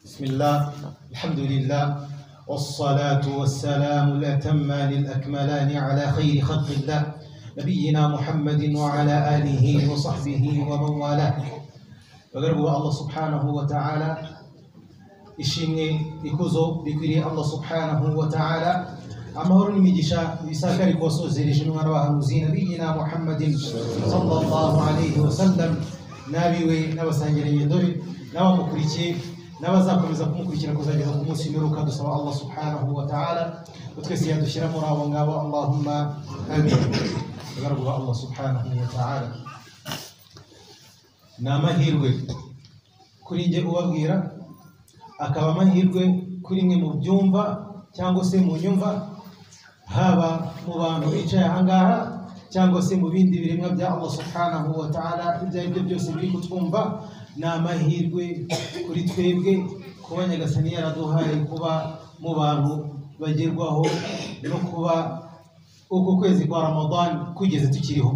بسم الله، الحمد لله، والصلاة والسلام الأتمان الأكملان على خير خلق الله نبينا محمد وعلى آله وصحبه ومن والاه. Bagaragu Allah subhanahu wa ta'ala, ishimwe ikuzo bikwiriye Allah subhanahu wa ta'ala, amahoro n'imigisha bisakari kuwasozereje n'umwana w'abahanuzi nabiyina Muhammadin sallallahu alayhi wa sallam, n'abiwe n'abasangirangendo be n'abamukurikiye n'abazakomeza kumukurikira kuzageza ku munsi w'imperuka. Dusaba Allah subhanahu wa ta'ala ko twese yadushyira muri abo ngabo, Allahumma amin. Bagaragu ba Allah subhanahu wa ta'ala, ni amahirwe kuri njye ubabwira, akaba amahirwe kuri mwe mu byumva cyangwa se mu nyumva, haba mu bantu bicaye aha ngaha cyangwa se mu bindi biremwa bya Allah subhanahu wa ta'ala, ibyo ari byo byose biri kutwumva. Ni amahirwe kuri twebwe kuba Nyagasani yaraduhaye kuba mu bantu bagerwaho no kuba uku kwezi kwa Ramadan kugeze tukiriho,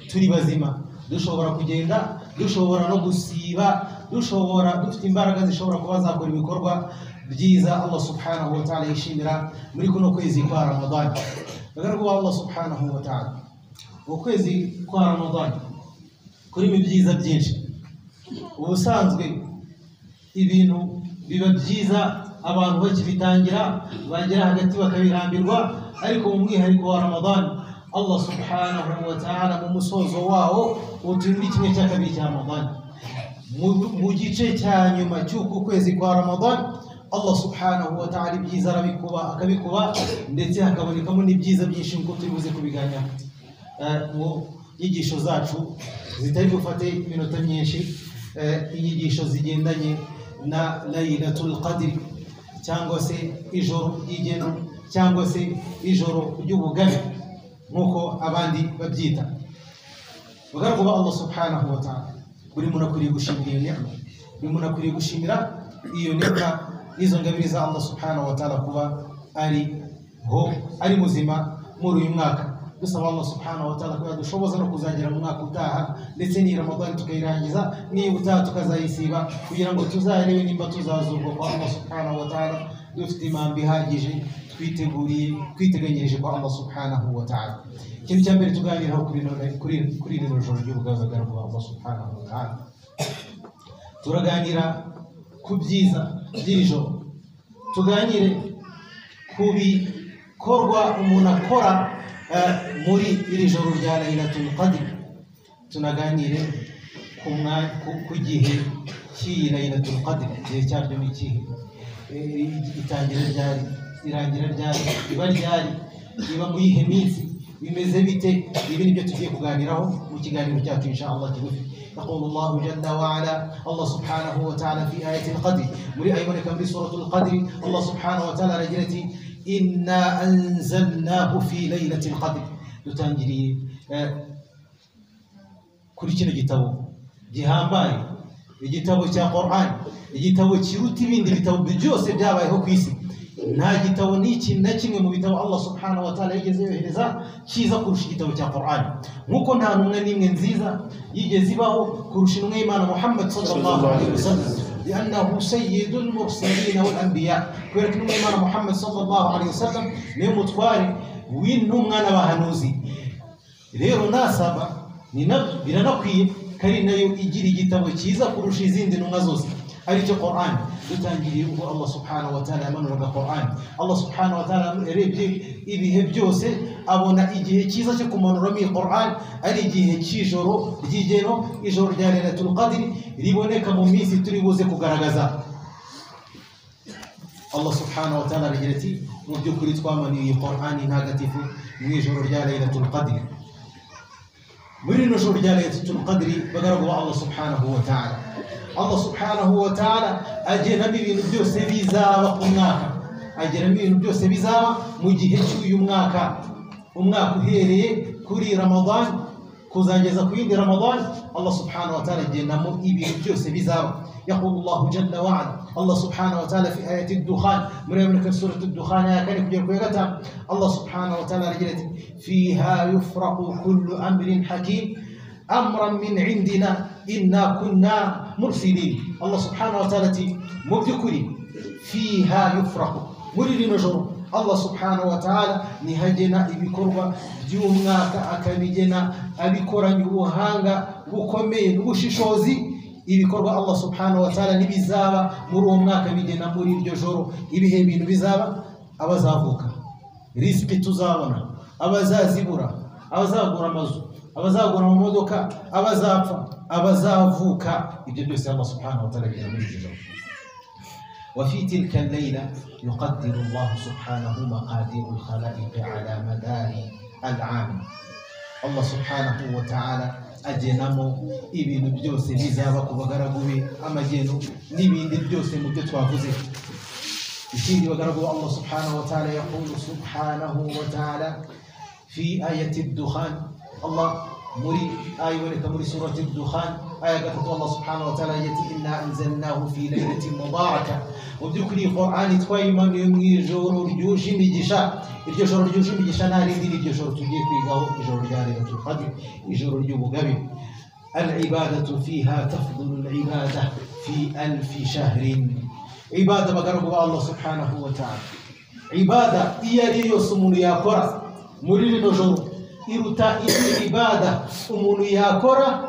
turi bazima, dushobora kugenda, dushobora no gusiba, dushobora dufite imbaraga zishobora kuba zakora ibikorwa byiza Allah subhanahu wa ta'ala yishimira muri kuno kwezi kwa Ramadan. Bagaragu ba Allah subhanahu wa ta'ala, ukwezi kwa Ramadan kurimo ibyiza byinshi. Ubusanzwe ibintu biba byiza abantu bakibitangira, bagera hagati bakabirambirwa, ariko mu mwihariko wa Ramadan Allah subhanahu wa ta'ala mu musozo wawo uturi muri kimwe cya kabiri cya Ramadan, mu gice cya nyuma cy'uku kwezi kwa Ramadan, Allah subhanahu wa ta'ala ibyiza arabikuba akabikuba, ndetse hakabonekamo n'ibyiza byinshi nk'uko turi buze kubiganira mu nyigisho zacu zitari bufate iminota myinshi, inyigisho zigendanye na Laylatul Qadr cyangwa se ijoro ry'igeno cyangwa se ijoro ry'ubugabe nk'uko abandi babyita. Bagaragu ba Allah subhanahu wa ta'ala, buri muntu akwiriye gushimira iyo neema, buri muntu akwiriye gushimira iyo neema n'izo ngabire za Allah subhanahu wa ta'ala kuba ari ho ari muzima muri uyu mwaka. Dusaba Allah subhanahu wa ta'ala ko yadushoboza no kuzagera mu mwaka utaha, ndetse n'iyi Ramadan tukayirangiza, n'iyi utaha tukazayisiba, kugira ngo tuzarebe nimba tuzazurwa kwa Allah subhanahu wa ta'ala dufite impamvu ihagije, twiteguriye, twiteganyirije kwa Allah subhanahu wa ta'ala. Ikintu cya mbere tuganiraho kuri rino joro ry'ubugabe bwa Allah subhanahu wa ta'ala, turaganira ku byiza by'iri joro, tuganire ku bikorwa umuntu akora muri iri joro rya Laylatul Qadr, tunaganire ku gihe cy'iyi Laylatul Qadr, igihe cyaryo ni ikihe, itangira ryari, irangira ryari, iba ryari, iba mu yihe minsi, bimeze bite? Ibi nibyo tugiye kuganiraho mu kiganiro cyacu insha Allah kigufi. يقول الله جل وعلا، الله سبحانه وتعالى في آية القدر، مري أيضا كم في سورة القدر، الله سبحانه وتعالى رجلتي إنا أنزلناه في ليلة القدر. Dutangiriye kuri kino gitabo gihambaye, igitabo cya Qur'an, igitabo kiruta ibindi bitabo byose byabayeho ku isi. Nta gitabo n'iki na kimwe mu bitabo Allah subhanahu wa ta'ala yigeze yohereza cyiza kurusha igitabo cya Qur'an, nk'uko nta ntumwa n'imwe nziza yigeze ibaho kurusha intumwa y'Imana Muhammad sallallahu alaihi wasallam, لأنه سيد المرسلين والأنبياء. Kubera ko intumwa y'Imana Muhammad sallallahu alaihi wasallam niwe mutware w'intumwa n'abahanuzi. Rero nasaba biranakwiye ko ari nayo igira igitabo cyiza kurusha izindi ntumwa zose, aricyo Qur'an. Dutangiriye ubwo Allah subhanahu wa ta'ala yamanuraga Qur'an, Allah subhanahu wa ta'ala yarebye ibihe byose abona igihe cyiza cyo kumanuramo iyi Qur'an ari igihe cy'ijoro ry'igeno, ijoro rya Laylatul Qadr riboneka mu minsi turi buze kugaragaza. Allah subhanahu wa ta'ala aragira ati mu by'ukuri twamanuye iyi Qur'an ntagatifu mu ijoro rya Laylatul Qadr. Muri rino joro rya Laylatul Qadr, bagaragu ba Allah subhanahu wa ta'ala, Allah subhanahu wa ta'ala agenamo ibintu byose bizaba ku mwaka, agenamo ibintu byose bizaba mu gihe cy'uyu mwaka, umwaka uhereye kuri Ramadan kuzageza ku yindi Ramadan. Allah subhanahu wa ta'ala agenamo ibintu byose bizaba. يقول الله جل وعلا، الله سبحانه وتعالى في آية الدخان، مريم سورة الدخان يا كان كجر، الله سبحانه وتعالى رجلت فيها يفرق كل أمر حكيم أمرا من عندنا inna kunna mursilin. Allah subhanahu wa ta'ala ati mu by'ukuri fiha yufraku, muri rino joro Allah subhanahu wa ta'ala nihagena ibikorwa by'umwaka, akabigena abikoranye ubuhanga bukomeye n'ubushishozi. Ibikorwa Allah subhanahu wa ta'ala nibizaba muri uwo mwaka bigena muri iryo joro. Ibihe bintu bizaba, abazavuka, riziki tuzabona, abazazibura, abazagura amazu, abazagura amamodoka, abazapfa, abazavuka, ibyo byose Allah subhanahu wa ta'ala bigena muri iryo joro. وفي تلك الليلة يقدر الله سبحانه مقادير الخلائق على مدار العام. Allah subhanahu wa ta'ala agenamo ibintu byose bizaba ku bagaragu be, amageno n'ibindi byose mu byo twavuze. Ikindi bagaragu Allah subhanahu wa ta'ala yaqulu subhanahu wa ta'ala fi ayati ad-dukhan. Allah muri aya iboneka muri surati ad-dukhan aya gatatu, Allah subhanahu wa ta'ala yati inna anzalnahu fi laylatin mubarakah. Mu by'ukuri Qur'ani twayimanuye mu ijoro ryuje imigisha. Iryo joro ryuje imigisha nta rindi, ni iryo joro tugiye kwigaho, ijoro rya Lailatul Qadr, ijoro ry'ubugabe. Al-ibadatu fiha tafdulu al-ibada fi alfi shahrin. Ibada bagaragu ba Allah subhanahu wa ta'ala, ibada iyo ari yose umuntu yakora muri rino joro iruta indi ibada umuntu yakora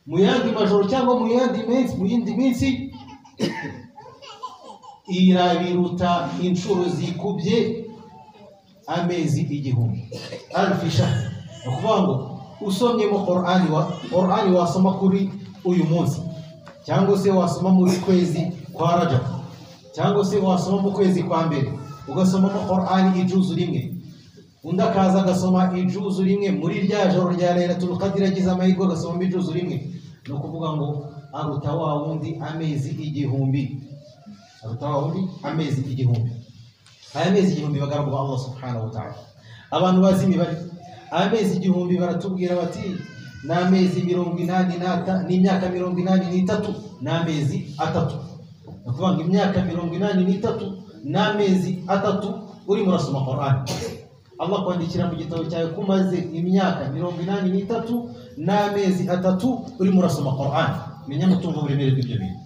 mu yandi majoro cyangwa mu yandi minsi, mu yindi minsi irabiruta inshuro zikubye amezi igihumbi, alfi shahr. Ni ukuvuga ngo usomyemo Qur'ani wasoma kuri uyu munsi, cyangwa se wasoma muri kwezi kwa Rajab, cyangwa se wasoma mu kwezi kwa mbere, ugasomamo Qur'ani ijuzu rimwe, undi akaza agasoma ijuzu rimwe muri rya joro rya Lailatul Qadr, agize amahirwe agasoma ijuzu rimwe, ni ukuvuga ngo aruta wa wundi amezi igihumbi, aruta wa wundi amezi igihumbi. Aya mezi igihumbi bagaragu ba Allah subhanahu wa ta'ala, abantu bazi imibare, amezi igihumbi baratubwira bati ni amezi 83, ni imyaka 83 n'amezi atatu. Ni ukuvuga ngo imyaka 83 n'amezi atatu urimo urasoma Qur'an. Allah kwandikira mu gitabo cyawe ko umaze imyaka 83 n'amezi atatu urimo urasoma Qur'an. Menya mutumva uburemere bw'ibyo bintu.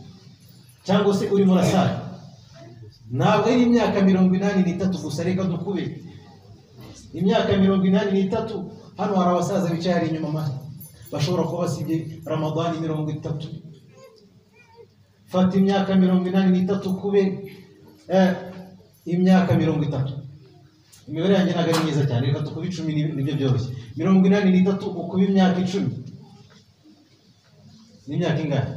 Cyangwa se urimo urasara, ntabwo ari imyaka 83 gusa, reka dukube imyaka 83. Hano hari abasaza bicaye hari inyuma bashobora kuba basibye Ramadani 30. Fata imyaka 83 kube imyaka 30. Imibare yanjye ntabwo ari myiza cyane, reka tukube 10 nibyo byoroshye. 83 ukube imyaka 10 ni imyaka ingahe?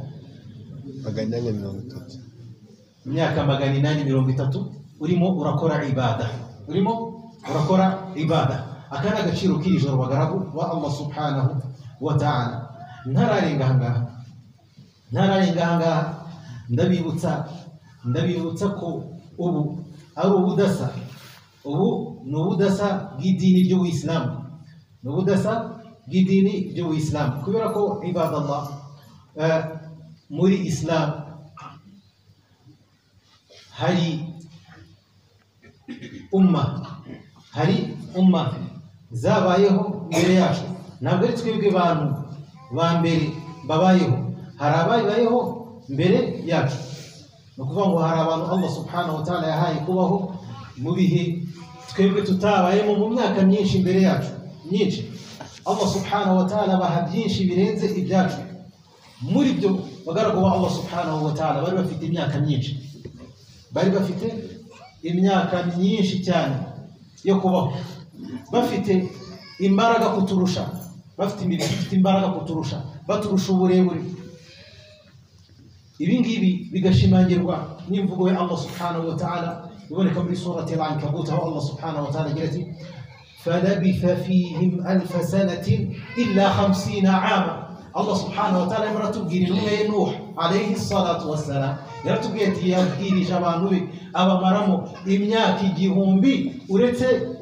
830. Imyaka 830 urimo urakora ibada, urimo urakora ibada. Aka ni agaciro k'iri joro bagaragu ba Allah subhanahu wa ta'ala. Ntararenga ahangaha, ndabibutsa ko ubu ari ubudasa, ubu ni ubudasa bw'idini ry'Ubuyisilamu, ni ubudasa bw'idini ry'Ubuyisilamu. Kubera ko ibadallah muri Islam hari umma zabayeho mbere yacu. Ntabwo ari twebwe bantu ba mbere babayeho, hari ababayeho mbere yacu. Ni ukuvuga ngo hari abantu Allah subhanahu wa ta'ala yahaye kubaho mu bihe twebwe tutabayemo, mu myaka myinshi mbere yacu myinshi. Allah subhanahu wa ta'ala baha byinshi birenze ibyacu. Muri byo bagaragu ba Allah subhanahu wa ta'ala bari bafite imyaka myinshi, bari bafite imyaka myinshi cyane yo kubaho, bafite imbaraga kuturusha, bafite imibiri ifite imbaraga kuturusha, baturusha uburebure. Ibi ngibi bigashimangirwa n'imvugo ya Allah subhanahu wa ta'ala iboneka muri surati al-Ankabut, aho Allah subhanahu wa ta'ala agira ati falabitha fihim alfa sanatin illa 50 ama. Allah subhanahu wa ta'ala yaratubwira intumwa ye Nuh alayhi salatu wassalam, yaratubwiye ati yabwirije abantu be abamaramo imyaka 1000 uretse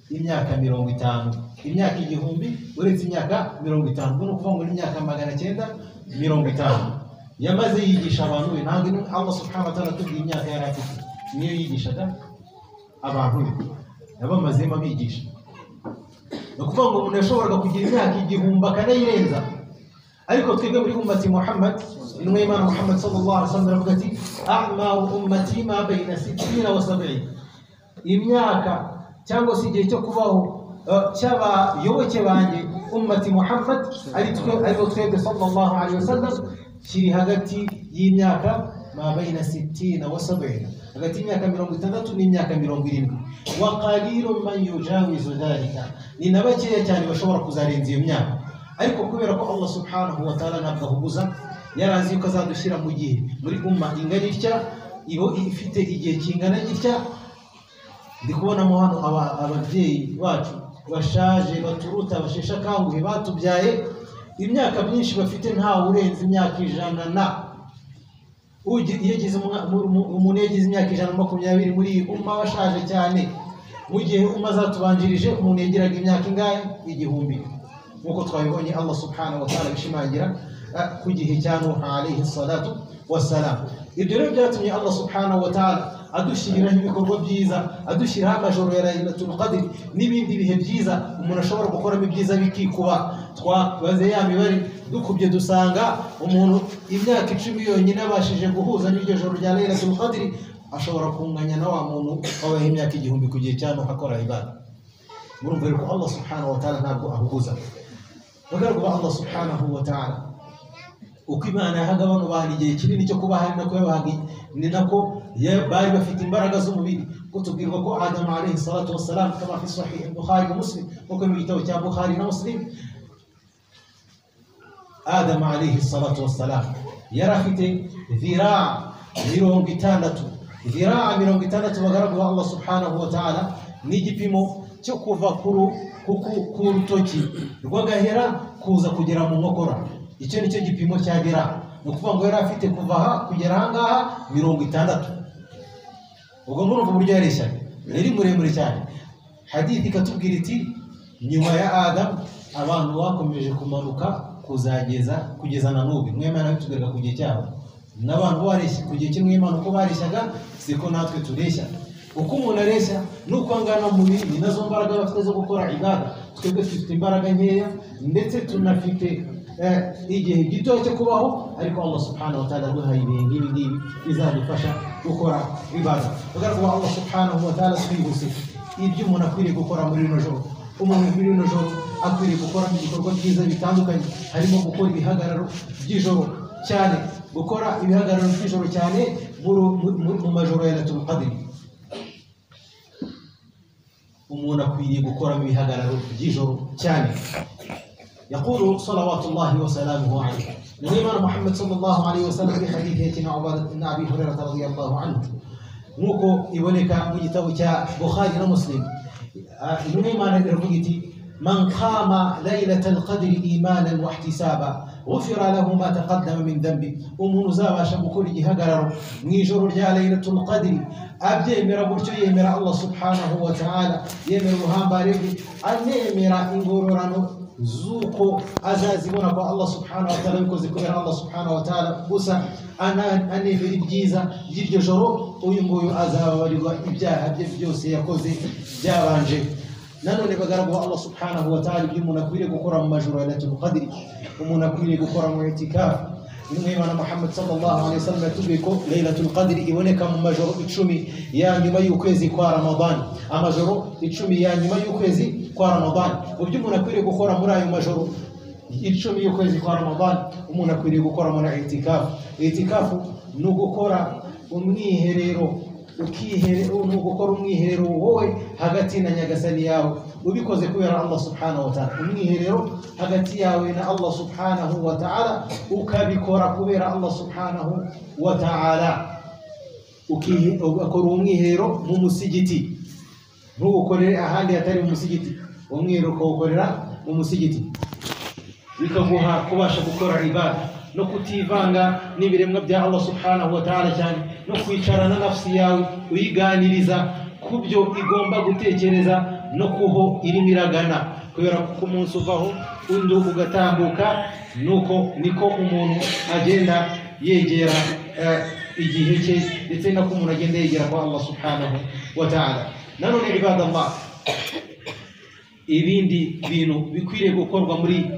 imyaka 50, imyaka 1000 uretse imyaka 50, ubwo ni ukuvuga ngo ni imyaka 950 yamaze yigisha abantu be. Ntabwo Allah subhanahu wa ta'ala atubwiye imyaka yari afite, niyo yigishaga abantu be, yabamazemo abigisha. Ni ukuvuga ngo umuntu yashoboraga kugira imyaka 1000 akanayirenza, Ariko twebwe muri ummati Muhammad, intumwa y'Imana Muhammad sallallahu alaihi wasallam aravuga ati a'maru ummati ma bayna 60 wa 70, imyaka cyangwa se igihe cyo kubaho cy'abayoboke banjye ummati Muhammad aribo twebwe sallallahu alaihi wasallam kiri hagati y'imyaka ma bayna 60 wa 70, hagati y'imyaka 60 n'imyaka 70. Wa qalilun man yujawizu dhalika, ni na bakeya cyane bashobora kuzarenza iyo myaka. Ariko kubera ko Allah subhanahu wa ta'ala ntabwo ahuguza, yarazi yuko azadushyira mu gihe muri umma ingana itya, ibo ifite igihe kingana gitya. Ndi kubonamo hano ababyeyi bacu bashaje baturuta basheshe akanguhe batubyaye, imyaka myinshi bafite ntawe urenze imyaka 100 na umuntu yagize imyaka 120 muri iyi umma bashaje cyane. Mu gihe umma zatubanjirije umuntu yagiraga imyaka ingahe? 1000, nk'uko twabibonye Allah subhanahu wa ta'ala bishimangira ku gihe cya Nuh alayhi salatu wassalam. Ibyo rero byatumye Allah subhanahu wa ta'ala adushyiriraho ibikorwa byiza, adushyiraho amajoro ya Laylatul Qadr n'ibindi bihe byiza umuntu ashobora gukoramo ibyiza bikikuba. Twabaze ya mibare dukubye dusanga umuntu imyaka 10 yonyine abashije guhuza n'iryo joro rya Laylatul Qadr ashobora kunganya na wa muntu wabaye imyaka 1000 ku gihe cya Nuh akora ibada. Murumva rero ko Allah subhanahu wa ta'ala ntabwo ahuguza. Bagaragu ba Allah subhanahu wa ta'ala, uko Imana yahaga bano bantu igihe kinini cyo kuba hari nako yabahaga, ni nako bari bafite imbaraga z'umubiri. Ko tubwirwa ko Adam alayhi salatu wassalam kama fi sahih Bukhari wa Muslim, nkuko mu gitabo cya Bukhari na Muslim, Adam alayhi salatu wassalam yari afite dhiraa 60, dhiraa 60. Bagaragu ba Allah subhanahu wa ta'ala, ni igipimo cyo kuva ku rutoki rw'agahera kuza kugera mu nkokora. Icyo nicyo gipimo cya dhiraa. Ni ukuvuga ngo yari afite kuva aha kugera aha ngaha 60. Ubwo murumva uburyo yareshyaga, yari muremure cyane. Hadithi ikatubwira iti nyuma ya Adam abantu bakomeje kumanuka kuzageza kugeza na n'ubu. Mwemana bitubwira ku gihe cyabo n'abantu bareshya ku gihe kimwe Imana uko bareshyaga siko natwe tureshya. Uko umuntu areshya nuko angana mu mubiri ni nazo mbaraga bafite zo gukora ibada. Twebwe dufite imbaraga nkeya ndetse tunafite igihe gito cyo kubaho, ariko Allah subhanahu wa ta'ala aduhaye ibihe nk'ibi ngibi bizadufasha gukora ibada. Bagaragu ba Allah subhanahu wa ta'ala, twihuse ibyo umuntu akwiriye gukora muri rino joro. Umuntu muri rino joro akwiriye gukora ibikorwa byiza bitandukanye, harimo gukora ibihagararo by'ijoro cyane, gukora ibihagararo by'ijoro cyane mu majoro ya Laylatul Qadr. Umuntu akwiriye gukora ibihagararo by'ijoro cyane. يقول صلوات الله وسلامه عليه نبينا محمد صلى الله عليه وسلم في حديث عبادة بن أبي هريرة رضي الله عنه، نوكو إبونيكا مجتوى بخاري ومسلم، من قام ليلة القدر إيمانا واحتسابا غفر له ما تقدم من ذنبه. umuntu uzabasha gukora igihagararo mu ijoro rya Laylatul Qadr abyemera gutyo, yemera Allah subhanahu wa ta'ala, yemera ubuhambare bwe, anemera ingororano zuko azazibona kwa Allah subhanahu wa ta'ala bikoze kubera Allah subhanahu wa ta'ala gusa, anemera ibyiza by'iryo joro, uyu nguyu azababarirwa ibyaha bye byose yakoze byabanje. Nanone bagaragu Allah subhanahu wa ta'ala, ibyo umuntu akwiriye gukora mu majoro ya Laylatul Qadr, umuntu akwiriye gukora mu itikaf. Intumwa Muhammad sallallahu alaihi wasallam yatubwiye ko Laylatul Qadr iboneka mu majoro 10 ya nyuma y'ukwezi kwa Ramadan, amajoro 10 ya nyuma y'ukwezi kwa Ramadan. Mu byo umuntu akwiriye gukora muri ayo majoro 10 y'ukwezi kwa Ramadan, umuntu akwiriye gukora muri itikaf. Itikaf ni ugukora umwiherero, ni ugukora umwiherero wowe hagati na Nyagasani yawe, ubikoze kubera Allah subhanahu wa ta'ala. Umwiherero hagati yawe na Allah subhanahu wa ta'ala, ukabikora kubera Allah subhanahu wa ta'ala. Ugakora umwiherero mu musigiti, ntuwukorere ahandi hatari mu musigiti, umwiherero ukawukorera mu musigiti, bikaguha kubasha gukora ibada no kutivanga n'ibiremwa bya Allah subhanahu wa ta'ala cyane, no kwicarana nafsi yawe uyiganiriza ku byo igomba gutekereza no kuho irimo iragana, kubera ko umunsi uvaho undi ugatambuka, nuko niko umuntu agenda yegera igihe cye, ndetse nako umuntu agenda yegera kwa Allah subhanahu wa ta'ala. Nanone ibadallah, ibindi bintu bikwiriye gukorwa muri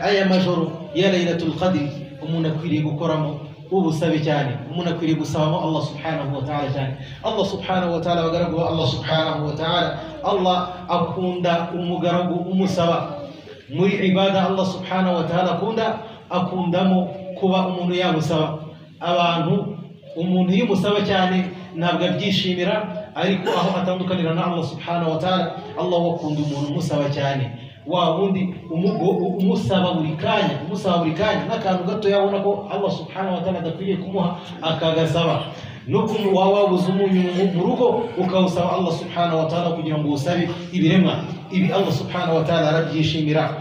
aya majoro ya Laylatul Qadr umuntu akwiriye gukoramo ubusabe cyane, umuntu akwiriye gusabamo Allah subhanahu wa ta'ala cyane. Allah subhanahu wa ta'ala, abagaragu ba Allah subhanahu wa ta'ala, Allah akunda umugaragu umusaba. Muri ibada Allah subhanahu wa ta'ala akunda, akundamo kuba umuntu yamusaba. Abantu umuntu iyo umusaba cyane ntabwo abyishimira, ariko aho atandukanira na Allah subhanahu wa ta'ala, Allah akunda umuntu umusaba cyane, wa wundi umusaba buri kanya, umusaba buri kanya n'akantu gato yabona ko Allah subhanahu wa ta'ala adakwiriye kumuha akagasaba. Nubwo waba wabuze umunyu mu rugo ukawusaba Allah subhanahu wa ta'ala kugira ngo usabe ibiremwa, ibi Allah subhanahu wa ta'ala arabyishimira.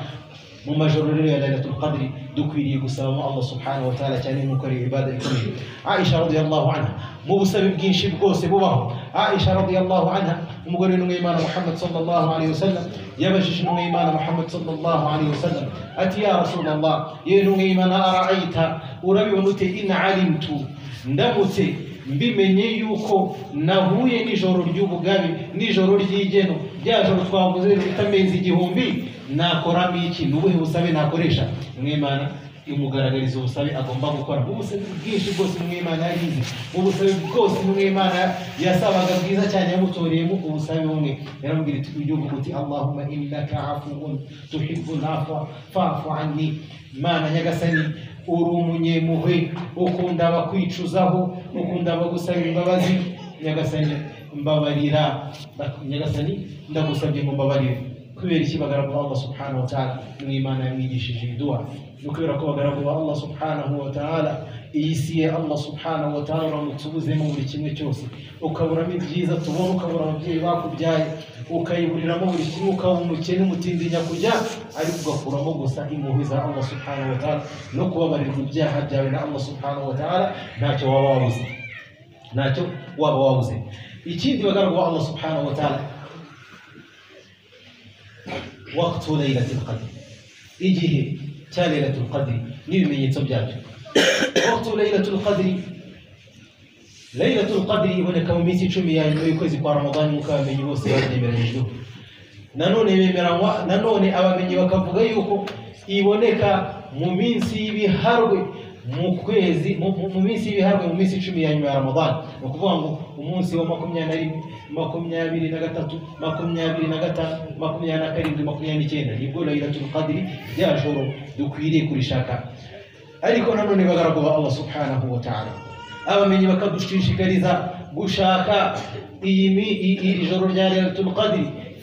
Mu majoro rero ya Laylatul Qadr dukwiriye gusabamo Allah subhanahu wa ta'ala cyane nk'uko ari ibada ikomeye. Aisha radiyallahu anha, mu busabe bwinshi bwose bubaho, Aisha radiyallahu anha umugore w'intumwa y'Imana Muhammad sallallahu alayhi wasallam yabajije intumwa y'Imana Muhammad sallallahu alayhi wasallam ati ya Rasulallah, yewe intumwa y'Imana, ara'ayta, urabibona ute, in alimtu, ndamutse mbimenye yuko nahuye n'ijoro ry'ubugabe, n'ijoro ry'igeno, rya joro twavuze rifite amezi 1000, nakoramo iki? Ni ubuhe busabe nakoresha? Mwimana imugaragariza ubusabe agomba gukora. Ubusabe bwinshi bwose Mwimana yarize, ubusabe bwose Mwimana yasabaga bwiza cyane, yamutoreyemo ubusabe bumwe. Yaramubwira iti ujye uvuga uti Allahumma innaka afuwun tuhibbul afwa fa'fu anni, Mana nyagasani uri umunyempuhwe, ukunda abakwicuzaho, ukunda abagusaba imbabazi, nyagasani mbabarira, nyagasani ndagusabye ngo mbabarire. Kubera iki bagaragu ba Allah subhanahu wa ta'ala Mwimana yamwigishije idua? Ni ukubera ko bagaragu ba Allah subhanahu wa ta'ala iyi si ya Allah subhanahu wa ta'ala uramutse ubuzemo buri kimwe cyose, ukaburamo ibyiza tubona, ukabura ababyeyi bakubyaye, ukayiburiramo buri kimwe, ukaba umukene umutindi nyakujya, ariko ugakuramo gusa impuhwe za Allah subhanahu wa ta'ala no kubabarirwa ibyaha byawe na Allah subhanahu wa ta'ala, ntacyo waba wabuze, ntacyo waba wabuze. Ikindi bagaragu ba Allah subhanahu wa ta'ala, waqtu Laylatul Qadr, igihe cya Laylatul Qadr n'ibimenyetso byacyo. Waqtu Laylatul Qadr, Laylatul Qadr iboneka mu minsi 10 ya nyuma y'ukwezi kwa Ramadani, nk'uko abamenyi bose babyemeranyijweho. Nanone bemeranywa, nanone abamenyi bakavuga yuko iboneka mu minsi y'ibiharwe mu kwezi, mu minsi y'ibiharwe mu minsi 10 ya nyuma ya Ramadani. Ni ukuvuga ngo umunsi wa 21, 23, 25, 27, 29 nibwo Laylatul Qadr rya joro dukwiriye kurishaka. Ariko nanone bagaragu ba Allah subhanahu wa ta'ala, abamenyi bakadushishikariza gushaka iri joro rya Laylatul Qadr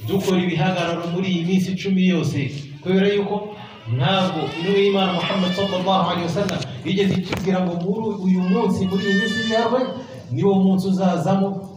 dukora ibihagararo muri iyi minsi 10 yose, kubera yuko ntabwo intumwa y'Imana Muhammad sallallahu alayhi wasallam yigeze itubwira ngo muri uyu munsi, muri iyi minsi yawe niwo munsi uzazamo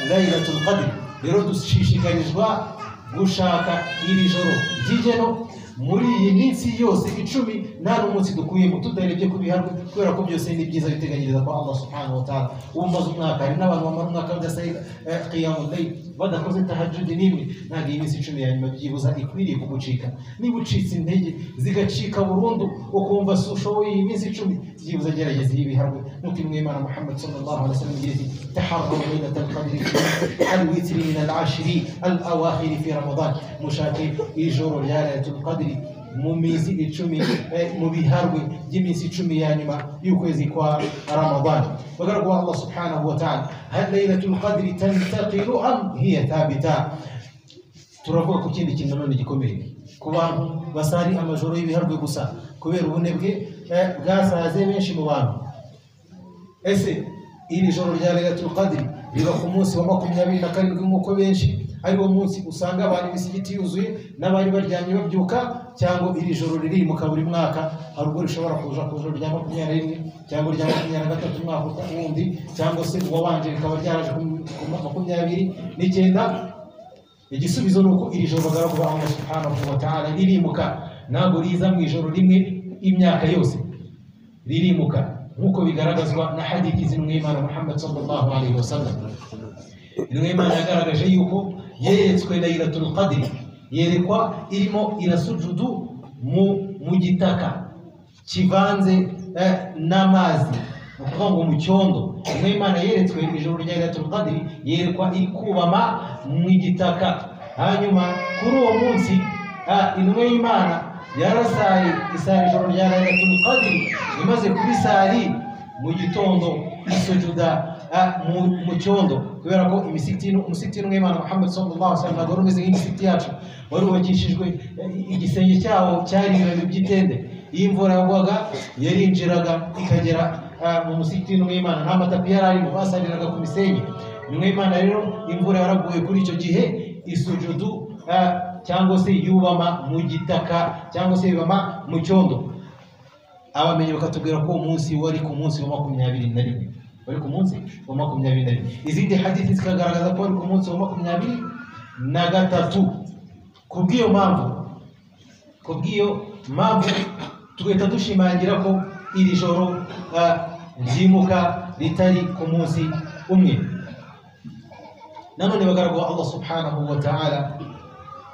Laylatul Qadr. Rero dushishikarizwa gushaka iri joro ry'igeno muri iyi minsi yose 10, nta n'umunsi dukuyemo tutarebye ku biharwe, kubera ko byose ni byiza biteganyiriza kwa Allah subhanahu wa ta'ala. Umaze umwaka, hari n'abantu bamara umwaka badasaba qiyamul layl, badakoze tahajjud n'imwe, ntabwo iyi minsi 10 ya nyuma byibuza ikwiriye kugucika. Niba ucitse intege zigacika burundu ukumva si ushoboye iyi minsi 10, byibuza gerageza iyi biharwe, nk'uko intumwa y'Imana Muhammad sallallahu alaihi wasallam igira iti taharraw laylatal qadri al-witri min al-ashri al-awakhir fi Ramadan, mushake ijoro rya Laylatul Qadr mu minsi 10, mu biharwe by'iminsi 10 ya nyuma y'ukwezi kwa Ramadan. Bagaragu Allah subhanahu wa ta'ala, hal Laylatul Qadr tantaqilu am hiya thabita? Turavuga ku kindi kintu nanone gikomeye ku bantu basari amajoro y'ibiharwe gusa kubera ubunebwe bwasaze benshi mu bantu. Ese iri joro rya Laylatul Qadr riba ku munsi wa 27 nk'uko benshi ari wo munsi usanga abantu imisigiti yuzuye n'abari baryamye babyuka, cyangwa iri joro ririmuka buri mwaka? Hari ubwo rishobora kuja ku joro rya 21 cyangwa rya 23 umwaka wundi, cyangwa se uwabanje rikaba ryaraje ku 29. Igisubizo ni uko iri joro bagaragu ba Allah subhanahu wa ta'ala ririmuka, ntabwo riza mu ijoro rimwe imyaka yose, ririmuka nk'uko bigaragazwa na hadithi z'intumwa y'Imana Muhammad sallallahu alayhi wasallam. Intumwa y'Imana yagaragaje yuko yeretswe Laylatul Qadr, yerekwa irimo irasujudu mu gitaka kivanze n'amazi, ni ukuvuga ngo mu cyondo. Intumwa y'Imana yeretswe ijoro rya Laylatul Qadr, yerekwa iri kubama mu gitaka. Hanyuma kuri uwo munsi intumwa y'Imana Yarasari isari ijoro rya Lailatul Qadr, imaze kubisari mu gitondo isujuda mu cyondo, kubera ko umusigiti w'Imana Muhammad sallallahu alaihi wasallam ntabwo wari umeze nk'imisigiti yacu, wari wubakishijwe igisenge cyawo cyari ibibabi by'itende. Iyo imvura yagwaga yarinjiraga ikagera mu musigiti w'Imana, nta matapi yari arimo, basariraga ku misenyi. Imana rero imvura yaraguye kuri icyo gihe, isujudu cyangwa se yubama mu gitaka cyangwa se yubama mu cyondo. Abamenyi bakatubwira ko umunsi wari ku munsi wa 21, wari ku munsi wa 21. Izindi hadithi zikagaragaza ko wari ku munsi wa 23. Kubw'iyo mpamvu tugahita dushimangira ko iri joro ryimuka ritari ku munsi umwe. Nanone bagaragu Allah subhanahu wa ta'ala,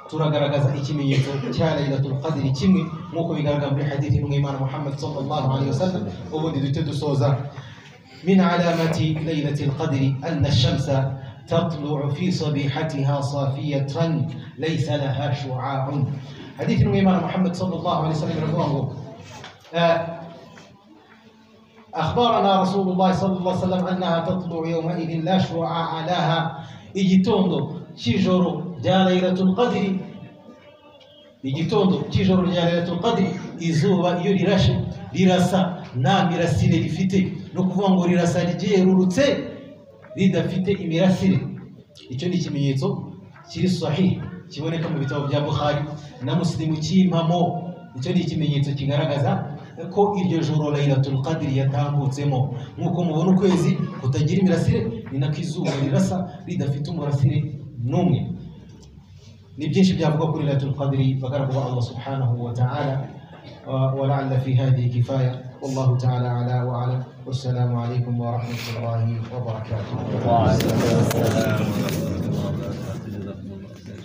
turagaragaza ikimenyetso cya Lailatul Qadr kimwe nk'uko bigaragara muri hadithi y'Imana Muhammad sallallahu alaihi wasallam. Ubundi duhite dusoza. من علامة ليلة القدر أن الشمس تطلع في صبيحتها صافية ليس لها شعاع. حديث الإمام محمد صلى الله عليه وسلم رضوانه أخبرنا رسول الله صلى الله عليه وسلم أنها تطلع يومئذ لا شعاع لها. Igitondo cy'ijoro rya Lailatul Qadr, igitondo cy'ijoro rya Lailatul Qadr, izuba iyo rirashe rirasa nta mirasire rifite, no kuvuga ngo rirasa ryerurutse ridafite imirasire. Icyo ni ikimenyetso kiri sahih kiboneka mu bitabo bya Bukhari na Muslim cy'impamo. Icyo ni ikimenyetso kigaragaza ko iryo joro Lailatul Qadr yatambutsemo. Nk'uko mubona ukwezi kutagira imirasire, ni nako izuba rirasa ridafite umurasire n'umwe. Ni byinshi byavugwa kuri Lailatul Qadr, bagaragu ba Allah subhanahu wa ta'ala. ولعل في هذه كفاية، والله تعالى أعلى وأعلم، والسلام عليكم ورحمة الله وبركاته. وعليكم السلام ورحمة الله وبركاته. جزاكم الله خير.